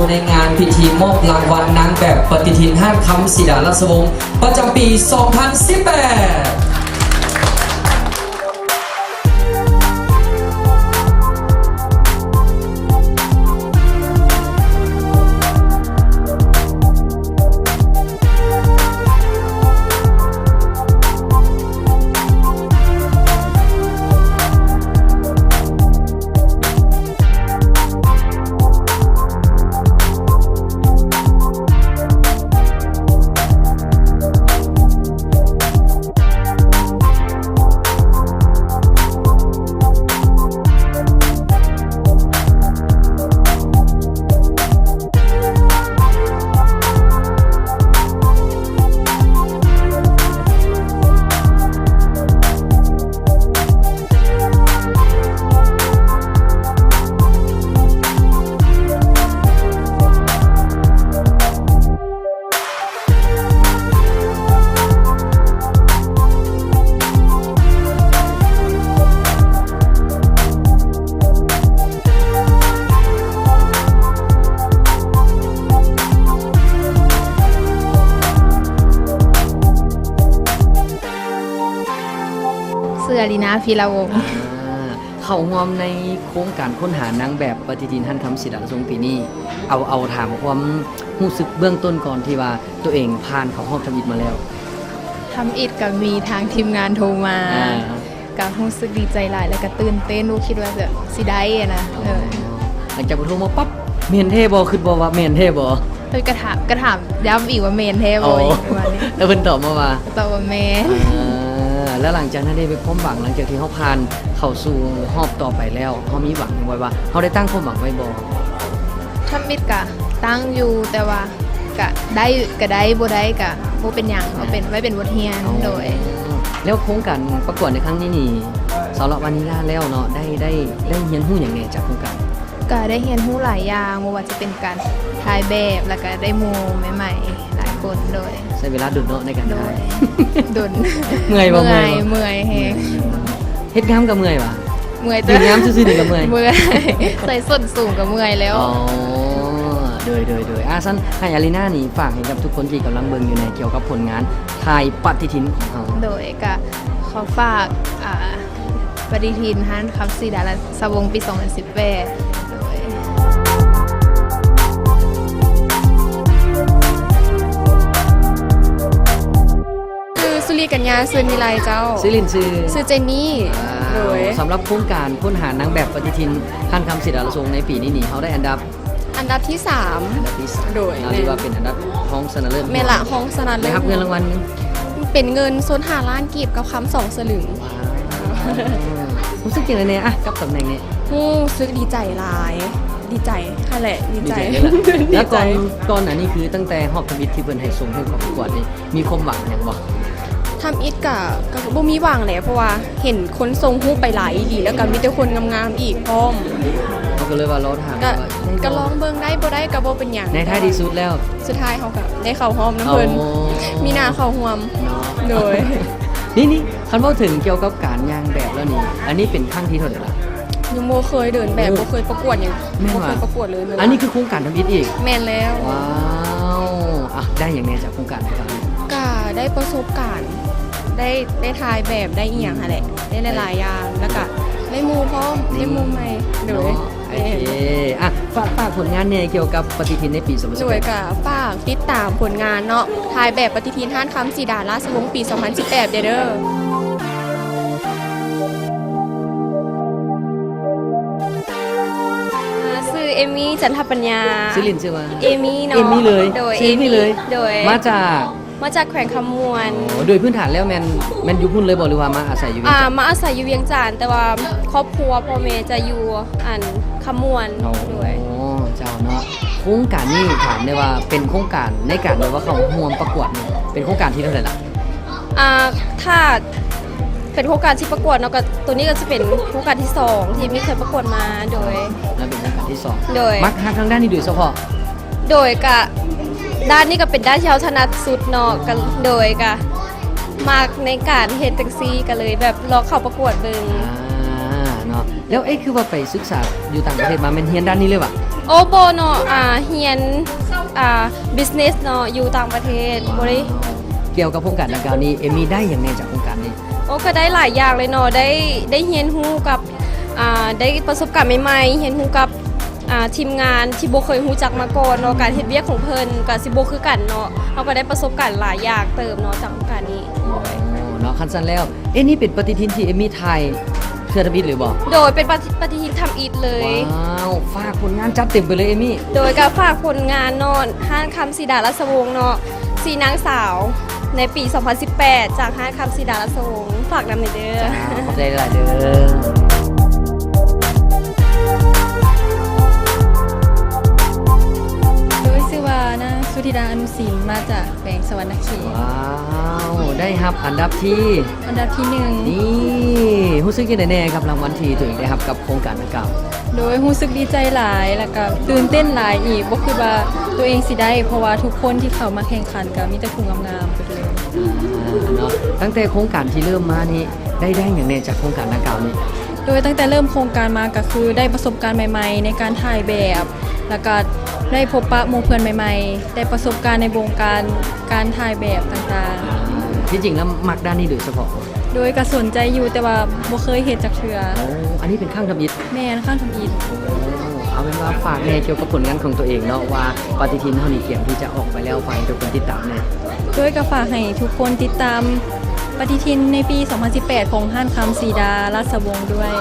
ໃນງານພິທີມອບລາງວັນນາງແບບປະຕິທິນ ຮ້ານຄຳສີດາລາຊະວົງ ປະຈຳປີສອງພັນສິບແປດ. ຊື່ອາລີນາ ພີລະວົງ. ອ່າ ເຂົ້າຮ່ວມໃນໂຄງການຄົ້ນຫານາງແບບປະຕິທິນ ຮ້ານຄຳສີດາລາຊະວົງປີນີ້ ເອົາ ເອົາຖາມຄວາມຮູ້ສຶກເບື້ອງຕົ້ນກ່ອນ ທີ່ວ່າຕົວເອງຜ່ານເຂົ້າຮອບທຳອິດມາແລ້ວ. ທຳອິດກໍມີທາງທີມງານໂທມາ ອ່າ ກໍຮູ້ສຶກດີໃຈຫຼາຍ ແລ້ວກໍຕື່ນເຕັ້ນ ບໍ່ຄິດວ່າແບບຊິໄດ້ອະນະ. ອໍ ເອີ ຫຼັງຈາກເພິ່ນໂທມາປັບ ແມ່ນແທ້ບໍ່? ຄິດບໍ່ວ່າແມ່ນແທ້ບໍ່? ເພິ່ນກໍຖາມ ກໍຖາມຢ້ຳອີກວ່າແມ່ນແທ້ບໍ່ ອໍ ອີກປະມານນີ້. ແລ້ວເພິ່ນຕອບມາວ່າ? ກໍຕອບວ່າແມ່ນ. ອ່າ ແລ້ວຫຼັງຈາກນັ້ນເດ ມີຄວາມຫວັງ ຫຼັງຈາກທີ່ເຮົາຜ່ານເຂົ້າສູ່ຮອບຕໍ່ໄປແລ້ວ ເຮົາມີຫວັງຫຍັງໄວ້ວ່າ ເຮົາໄດ້ຕັ້ງຄວາມຫວັງໄວ້ບໍ່? ທຳອິດກະຕັ້ງຢູ່ ແຕ່ວ່າກະໄດ້ກະໄດ້ ບໍ່ໄດ້ກະບໍ່ເປັນຫຍັງ ເອົາເປັນ ໄວ້ເປັນບົດຮຽນ. ອໍ ໂດຍ ແລ້ວໂຄງການປະກວດໃນຄັ້ງນີ້ນີ້ ສາວລະວານີລາແລ້ວເນາະ ໄດ້ ໄດ້ ໄດ້ຮຽນຮູ້ຫຍັງແດ່ຈາກໂຄງການ? ກະໄດ້ຮຽນຮູ້ຫຼາຍຢ່າງ ບໍ່ວ່າຈະເປັນການຖ່າຍແບບ ແລ້ວກະໄດ້ໝູ່ໃໝ່ໆຫຼາຍຄົນ. ໂດຍ ໃຊ້ເວລາດົນເນາະໃນການຖ່າຍ? ໂດຍ ດົນ. ເມື່ອຍບໍ່? ເມື່ອຍ ເມື່ອຍ ເມື່ອຍແຮງ. ເຮັດງາມກໍເມື່ອຍຫວາ? ເມື່ອຍ ຢືນງາມຊື່ໆນີ້ກໍເມື່ອຍ? ເມື່ອຍ ໃສ່ສົ້ນສູງກໍເມື່ອຍແລ້ວ. ອໍ ໂດຍ ໂດຍ ໂດຍ. ອ່າ ຊັ້ນໃຫ້ອາລີນານີ້ຝາກໃຫ້ກັບທຸກຄົນທີ່ກຳລັງເບິ່ງຢູ່ໃນ ກ່ຽວກັບຜົນງານຖ່າຍປະຕິທິນຂອງເຮົາ. ໂດຍ ກະຂໍຝາກ ອ່າ ປະຕິທິນ ຮ້ານຄຳສີດາລາຊະວົງ ປີສອງພັນສິບແປດ. ໂດຍ ຊື່ ສຸລິກັນຍາ ຊື່ວິໄລເຈົ້າ. ຊື່ຫຼິ້ນຊື່? ຊື່ເຈນນີ. ວ້າວ ໂດຍ ສຳລັບໂຄງການຄົ້ນຫານາງແບບປະຕິທິນ ຮ້ານຄຳສີດາລາຊະວົງ ໃນປີນີ້ນີ້ ເຮົາໄດ້ອັນດັບ ອັນດັບທີສາມ. ອັນດັບທີສາມ. ໂດຍ ເນາະ ແມ່ນ ຖືວ່າເປັນອັນດັບຮອງຊະນະເລີດ. ແມ່ນລະ ຮອງຊະນະເລີດ. ໄດ້ຮັບເງິນລາງວັນ ເປັນເງິນສົດຫ້າລ້ານກີບ ກັບຄຳສອງສະລຶງ. ວ້າວ ຮູ້ສຶກຈັ່ງໃດແດ່? ອ່ະ ກັບຕຳແໜ່ງນີ້ ຮູ້ສຶກດີໃຈຫຼາຍ ດີໃຈຫັ້ນແຫຼະ ດີໃຈ ດີໃຈເລີຍລະ. ດີໃຈ. ແລ້ວກ່ອນ ກ່ອນໜ້ານີ້ ຄືຕັ້ງແຕ່ຮອບທຳອິດທີ່ເພິ່ນໃຫ້ສົ່ງຮູບເຂົ້າປະກວດນີ້ ມີຄວາມຫວັງຫຍັງບໍ່? ທຳອິດກະ ກະບໍ່ມີຫວັງແຫຼະ ເພາະວ່າເຫັນຄົນສົ່ງຮູບໄປຫຼາຍອີ່ຫຼີ ແລ້ວກະມີແຕ່ຄົນງາມໆອີກພ້ອມ. ເຮົາກໍເລີຍວ່າລໍຖ້າ ກະ ວ່າ ກະລອງເບິ່ງ ໄດ້ບໍ່ໄດ້ກະບໍ່ເປັນຫຍັງ. ໃນທ້າຍທີ່ສຸດແລ້ວ ສຸດທ້າຍເຮົາກະໄດ້ເຂົ້າຮອບນຳເພິ່ນ. ອໍ ມີໜ້າເຂົ້າຮ່ວມເນາະ. ໂດຍ ນີ້ໆ ຄັນເວົ້າເຖິງກ່ຽວກັບການຍ່າງແບບແລ້ວນີ້ ອັນນີ້ເປັນຄັ້ງທີເທົ່າໃດລະ? ຍັງບໍ່ເຄີຍເດີນແບບ. ໂອ້ ບໍ່ເຄີຍປະກວດຫຍັງ. ແມ່ນຫວາ? ບໍ່ເຄີຍປະກວດເລີຍ. ອັນນີ້ຄືໂຄງການທຳອິດອີກ? ແມ່ນແລ້ວ. ວ້າວ ອ່ະ ໄດ້ຫຍັງແດ່ຈາກໂຄງການຄັ້ງນີ້? ກະໄດ້ປະສົບການ ໄດ້ ໄດ້ຖ່າຍແບບ ໄດ້ອີ່ຫຍັງຫັ້ນແຫຼະ ໄດ້ຫຼາຍໆຢ່າງ ແລ້ວກະໄດ້ໝູ່ພ້ອມ. ນີ້ ໄດ້ໝູ່ໃໝ່. ໂດຍ ເນາະ. ໂອເຄ ອ່ະ ຝາກ ຝາກຜົນງານແດ່ ກ່ຽວກັບປະຕິທິນໃນປີສອງພັນສິບແປດ. ໂດຍ ກະຝາກຕິດຕາມຜົນງານເນາະ ຖ່າຍແບບປະຕິທິນ ຮ້ານຄຳສີດາລາຊະວົງ ປີສອງພັນສິບແປດ ເດີ. ອ່າ ຊື່ເອມີ ຈັນທະປັນຍາ. ຊື່ຫຼິ້ນຊື່ວ່າ? ເອມີເນາະ. ເອມີເລີຍ? ໂດຍ ຊື່ເອມີເລີຍ. ໂດຍ ມາຈາກ ມາຈາກແຂວງຄຳມ່ວນ. ໂອ້ ໂດຍພື້ນຖານແລ້ວແມ່ນ ແມ່ນຢູ່ພຸ້ນເລີຍບໍ່ ຫຼືວ່າມາອາໄສຢູ່ວຽງຈັນ? ອ່າ ມາອາໄສຢູ່ວຽງຈັນ ແຕ່ວ່າຄອບຄົວພໍ່ແມ່ຈະຢູ່ ອັນ ຄຳມ່ວນ. ໂອ້ ໂດຍ ເຈົ້າເນາະ. ໂຄງການນີ້ຖາມໄດ້ວ່າເປັນໂຄງການໃນການແບບວ່າເຂົ້າຮ່ວມປະກວດນີ້ ເປັນໂຄງການທີເທົ່າໃດລະ? ອ່າ ຖ້າເປັນໂຄງການທີ່ປະກວດເນາະ ກໍໂຕນີ້ກໍຈະເປັນໂຄງການທີສອງທີ່ມີເຄີຍປະກວດມາ. ໂດຍ ແລ້ວເປັນໂຄງການທີສອງ. ໂດຍ ມັກຮັກທາງດ້ານນີ້ໂດຍສະເພາະ? ໂດຍ ກະດ້ານນີ້ກໍເປັນດ້ານທີ່ເຮົາຖະໜັດສຸດເນາະ. ໂອ້ ກະ ໂດຍ ກະມັກໃນການເຮັດຈັ່ງຊີ້ ກະເລີຍແບບລອງເຂົ້າປະກວດເບິ່ງ. ອ່າ ເນາະ. ແລ້ວເອ ຄືວ່າໄປສຶກສາຢູ່ຕ່າງປະເທດມາ ແມ່ນຮຽນດ້ານນີ້ເລີຍຫວາ? ໂອ້ ບໍ່ເນາະ ອ່າ ຮຽນ ອ່າ business ເນາະ ຢູ່ຕ່າງປະເທດ ບໍ່ໄດ້. ກ່ຽວກັບໂຄງການດັ່ງກ່າວນີ້ ເອມມີໄດ້ຫຍັງແດ່ຈາກໂຄງການນີ້? ໂອ້ ກໍໄດ້ຫຼາຍຢ່າງເລີຍເນາະ ໄດ້ ໄດ້ຮຽນຮູ້ກັບ ອ່າ ໄດ້ປະສົບການໃໝ່ໆ ຮຽນຮູ້ກັບ ອ່າ ທີມງານທີ່ບໍ່ເຄີຍຮູ້ຈັກມາກ່ອນເນາະ ການເຮັດວຽກຂອງເພິ່ນກໍຊິບໍ່ຄືກັນເນາະ ເຮົາກໍໄດ້ປະສົບການຫຼາຍຢ່າງເຕີມເນາະ ຈາກໂຄງການນີ້. ໂອ້ ເນາະ ຄັນຊັ້ນແລ້ວ ເອ ນີ້ເປັນປະຕິທິນທີ່ເອມມີຖ່າຍເທື່ອທຳອິດເລີຍບໍ່? ໂດຍ ເປັນປະຕິ ປະຕິທິນທຳອິດເລີຍ. ວ້າວ ຝາກຜົນງານຈັດເຕັມໄປເລີຍເອມມີ. ໂດຍ ກໍຝາກຜົນງານເນາະ ຮ້ານຄຳສີດາລາຊະວົງເນາະ ສີນາງສາວ ໃນປີສອງພັນສິບແປດ ຈາກຮ້ານຄຳສີດາລາຊະວົງ ຝາກນຳແດ່ເດີ. ຂອບໃຈຫຼາຍໆເດີ. ໂດຍ ຊື່ວ່ານາງສຸທິດາ ອະນຸສິນ ມາຈາກແຂວງສະຫວັນນະເຂດ. ວ້າວ ໄດ້ຮັບອັນດັບທີ ອັນດັບທີໜຶ່ງ. ນີ້ ຮູ້ສຶກຈັ່ງໃດແດ່ກັບລາງວັນທີ່ຕົວເອງໄດ້ຮັບກັບໂຄງການດັ່ງກ່າວ? ໂດຍ ຮູ້ສຶກດີໃຈຫຼາຍ ແລ້ວກໍຕື່ນເຕັ້ນຫຼາຍອີກ ບໍ່ຄິດວ່າຕົວເອງຊິໄດ້ ເພາະວ່າທຸກຄົນທີ່ເຂົ້າມາແຂ່ງຂັນກໍມີແຕ່ຜູ້ງາມໆເບິດເລີຍ. ອ່າ ເນາະ ຕັ້ງແຕ່ໂຄງການທີ່ເລີ່ມມານີ້ ໄດ້ ໄດ້ຫຍັງແດ່ຈາກໂຄງການດັ່ງກ່າວນີ້? ໂດຍ ຕັ້ງແຕ່ເລີ່ມໂຄງການມາກໍຄືໄດ້ປະສົບການໃໝ່ໆໃນການຖ່າຍແບບ ແລ້ວກໍໄດ້ພົບປະໝູ່ເພື່ອນໃໝ່ໆ ໄດ້ປະສົບການໃນວົງການ ການຖ່າຍແບບຕ່າງໆ. ທີ່ຈິງແລ້ວມັກດ້ານນີ້ໂດຍສະເພາະບໍ່? ໂດຍ ກໍສົນໃຈຢູ່ ແຕ່ວ່າບໍ່ເຄີຍເຮັດຈັກເທື່ອ. ໂອ້ ອັນນີ້ເປັນຄັ້ງທຳອິດ? ແມ່ນ ຄັ້ງທຳອິດ. ໂອ້ ເອົາເປັນວ່າຝາກແດ່ກ່ຽວກັບຜົນງານຂອງຕົວເອງເນາະ ວ່າປະຕິທິນເຮົານີ້ກຽມທີ່ຈະອອກໄປແລ້ວ ຝາກໃຫ້ທຸກຄົນຕິດຕາມແດ່. ໂດຍ ກໍຝາກໃຫ້ທຸກຄົນຕິດຕາມປະຕິທິນໃນປີສອງພັນສິບແປດ ຂອງຮ້ານຄຳສີດາລາຊະວົງດ້ວຍ.